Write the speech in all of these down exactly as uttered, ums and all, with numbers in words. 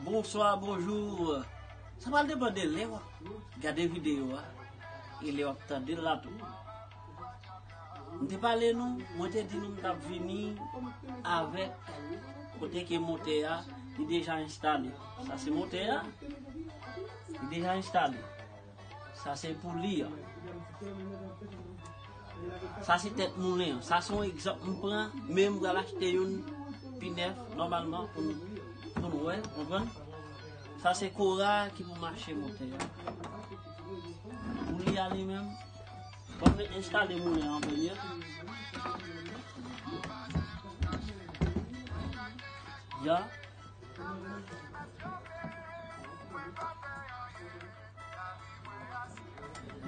Bonswa, bonjou. Sa pral depann de lè w ap gade videyo a e lè w ap tande l la tou. M te pale nou, mwen te di nou m t ap vini avèk kote ke motè a li deja enstale. Sa se motè a, li deja enstale. Sa se pou li an. Sa se tèt moulen an. Sa se yon egzanp m pran, men m pral achte youn pi nèf nòmalman pou nou, pou nou wè, konprann? Sa se kora ki pou mache motè an. Pou li a li menm, bon, m enstale moulen an premye. Ya.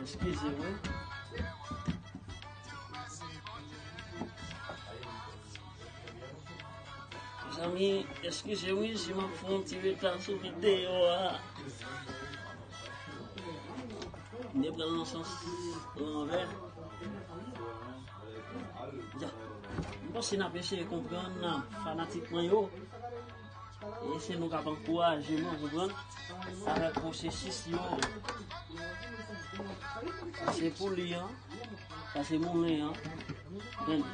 Eskize wi. Mezanmi, eskize wi si m ap fè yon ti reta sou videyo a. M te pran l nan sans lanvè. Ya. M panse n ap eseye konprann fanatik mwen yo. E se nou k ap ankouraje mwen, konprann? Avèk pwosesis yo. Sa se pou li an. Sa se moulen an. Men,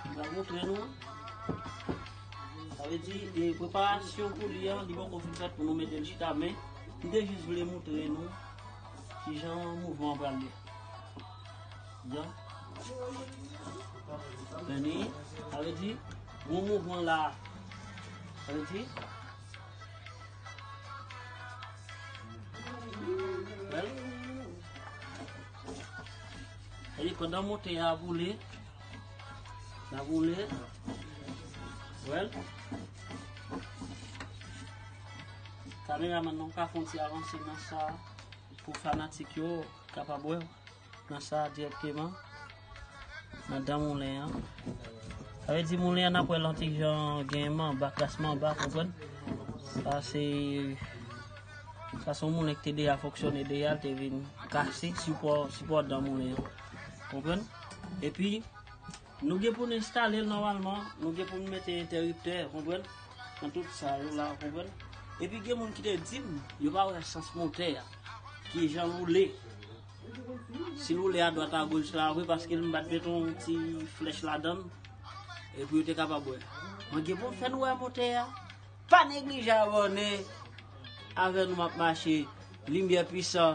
m pral montre nou. Sa vle di, e, preparasyon pou li an, li poko fin fèt pou nou mete l chita, men m te jis vle montre nou kijan mouvman an pral ye. Ya. Vini, sa vle di, gwo mouvman la. Sa vle di, wè l. Sa vle di, pandan motè a boule, l ap boule. Wè l. Kameramann nan, ou ka fè yon ti avanse nan sa pou fanatik yo kapab wè w nan sa dirèkteman nan dan moulen an. Sa vle di moulen an, n ap wè l yon ti jan gen manba, kras manba, konprann? Sa se, sa se yon moulen ki te deja fonksyone deja, l te vin kase sipò, sipò dan moulen an. Konprann? Epi, nou gen pou n enstale l nòmalman, nou gen pou n mete entèriptè, konprann? Nan tout sa yo la, konprann? Epi gen moun ki te di m, yo pa wè sans motè a, kijan l woule. Si l woule adwat agoch la, wi, paske m pa t met yon ti flèch ladan l, epi yo te kapab wè. Mwen gen pou m fè n wè motè a. Pa neglije abòne avè nou, m ap mache. Limyè pwisan,